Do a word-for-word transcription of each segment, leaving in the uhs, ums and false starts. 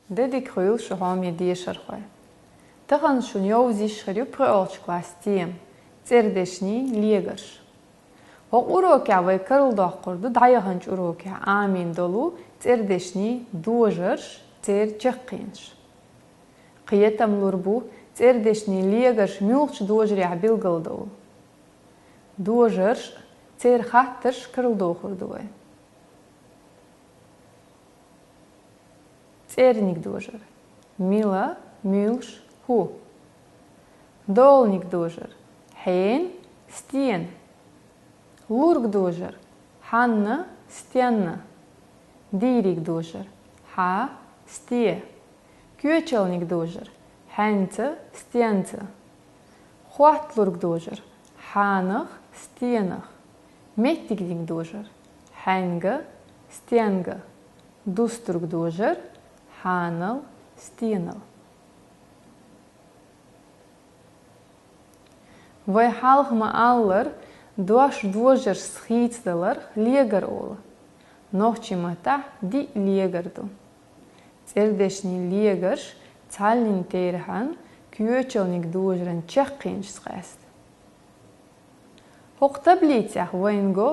Де дика хуьлда шун, хьоме дешархой. Тахан шуна йовзийташ хир ю пхоьалгӀачу классан тема — цӀердешнийн легарш. ХӀокху урокехь вай карладоккхур ду дӀаяханчу урокехь Ӏамийна долу цӀердешнийн дожарш, церан чаккхенаш. Кхетам лур бу, цӀердешнийн легарш муьлхачу дожарехь билгалдовлу. Дожарш, церан хаттарш карладохур ду вай. ЦӀерниг дожар. Мила, муьлш, хӀу. ДоланигӀ дожар. Хьенан, стенан. ЛургӀ дожар. Хьанна, стенна. ДийригӀ дожар. Хьа, сте. КоьчалнигӀ дожар. Хьаьнца, стенца. ХотталургӀ дожар. Хьанах, стенах. МеттигӀниг дожар. Хьаьнга, стенга. ДустургӀ дожар. Хьанал, стенал. Вай хьалха ма-аллара, дош дожаршца хийцадаларх легар олу. Нохчийн маттахь диъ легар ду. ЦӀердешнийн легарш цхьаллин терахьан коьчалниг дожаран чаккхенашца къаьста. ХӀокху таблицехь вайна го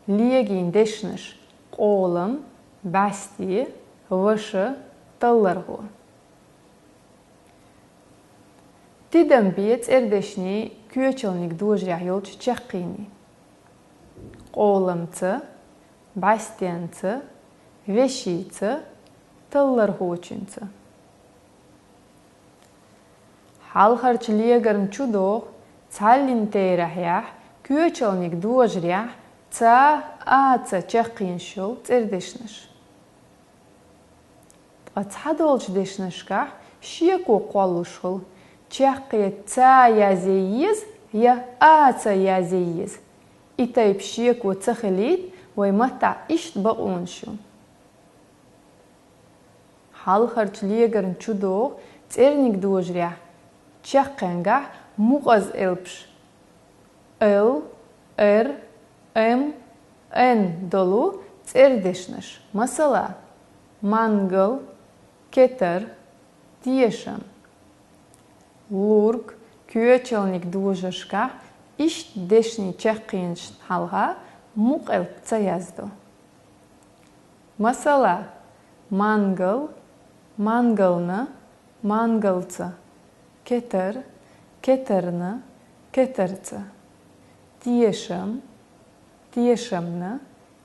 легин дешнаш: къолам, бӀаьсте, ваша, таллархо. Тидам бе цӀердешнийн коьчалниг дожарехь йолчу чаккхенийн: къоламца, бӀаьстенца, вешица, таллархочуьнца. Хьалхарчу легарна чу догӀу цхьаллин терахьехь коьчалниг дожарехь ца, аца чаккхенаш йолу цӀердешнаш. Ткъа цхьадолчу дешнашкахь шеко кхоллуш хуьлу: чаккхе ца язъе еза я аца язъе еза. И тайпа шеко ца хилийта, вай маттахь иштта бакъонаш ю. Хьалхарчу легарна чу догӀу цӀерниг дожарехь чаккхенгахь мукъаза элпаш: эл, эр, эм, эн долу цӀердешнаш. Масала: мангал, кетар, тешам. ЛургӀ, коьчалниг дожаршкахь иштта дешнийн чаккхенашна хьалха мукъа элп ца яздо. Масала: мангал, мангална, мангалца, кетар, кетарна, кетарца, тешам, тешамна,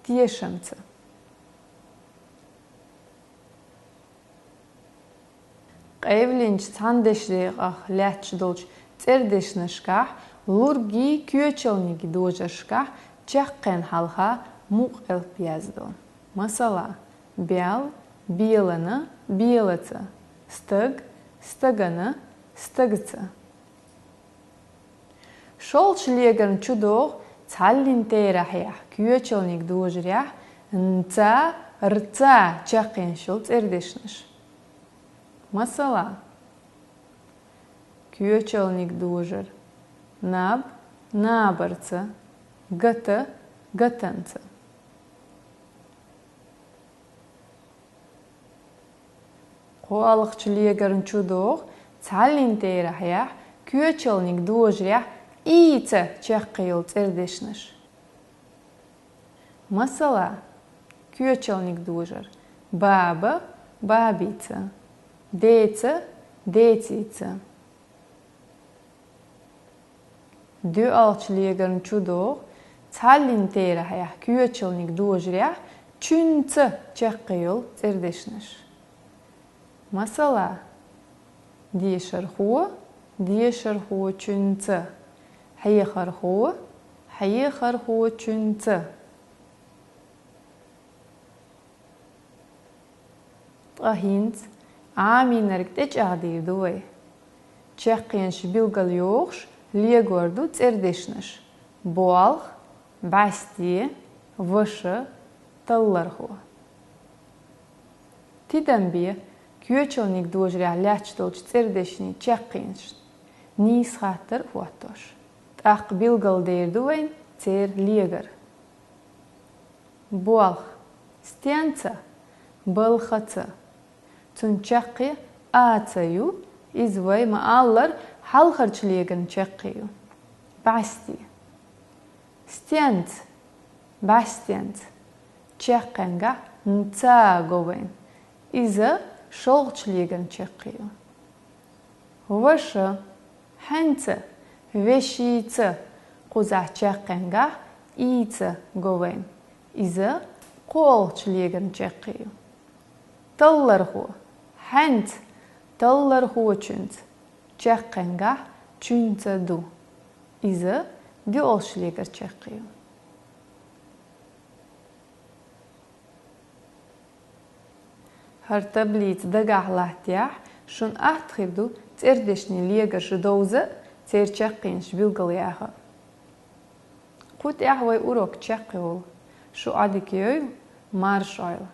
тешамца. Къевлинчу цхьана дешдекъах лаьтташ долчу цӀердешнашкахь лургий, коьчалнигий дожаршкахь чаккхенна хьалха мукъа элп яздо. Масала: бел, белана, белаца, стаг, стагана, стагца. ШолгӀачу легарна чу догӀу цхьаллин терахьехь, коьчалниг дожарехь нца, рца чаккхенаш йолу цӀердешнаш. Масала: коьчалниг дожар: наб, набарца, гата, гатанца. КхоалгӀачу легарна чу догӀу цхьаллин терахьехь, коьчалниг дожарехь ийца чаккхе йолу цӀердешнаш. Масала: коьчалниг дожар: баба, бабица, деца, децица. ДоьалгӀачу легарна чу догӀу цхьаллин терахьехь, коьчалниг дожарехь чуьнца чаккхе йолу цӀердешнаш. Масала: дешархо, дешархочуьнца, хьехархо, хьехархочуьнца. Ткъа хӀинца Ӏамийнарг тӀечӀагӀдийр ду вай. Чаккхенаш билгалйохуш легор ду цӀердешнаш: болх, бӀаьсте, ваша, таллархо. Тидам бе коьчалниг дожарехь лаьтташ долчу цӀердешнийн чаккхенашна нийса хаттар а хӀоттош. ТӀаккха билгалдер ду вайн церан легар. Болх. Стенца? Балхаца. Цуьнан чаккхе аца ю, иза вай ма-аллара хьалхарчу легарна чаккхе ю. БӀаьсте. Стенца? БӀаьстенца. Чаккхенгахь нца го вайн. Иза шолгӀачу легарна чаккхе ю. Ваша. Хьенца? Вешица. Кхузахь чаккхенгахь ица го вайн. Иза кхоалгӀачу легарна чаккхе ю. Таллархо. Хьенца? Таллархочуьнца. Чаккхенгахь чуьнца ду. Иза доьалгӀачу легарна чаккхе ю. ХӀара таблица дагахь латтахь, шуна атта хир ду цӀердешнийн легарш довза а, церан чаккхенаш билгалъяха а. Кху тӀехь вай урок чекхйолу. Шу Ӏодика йойла, марша Ӏойла.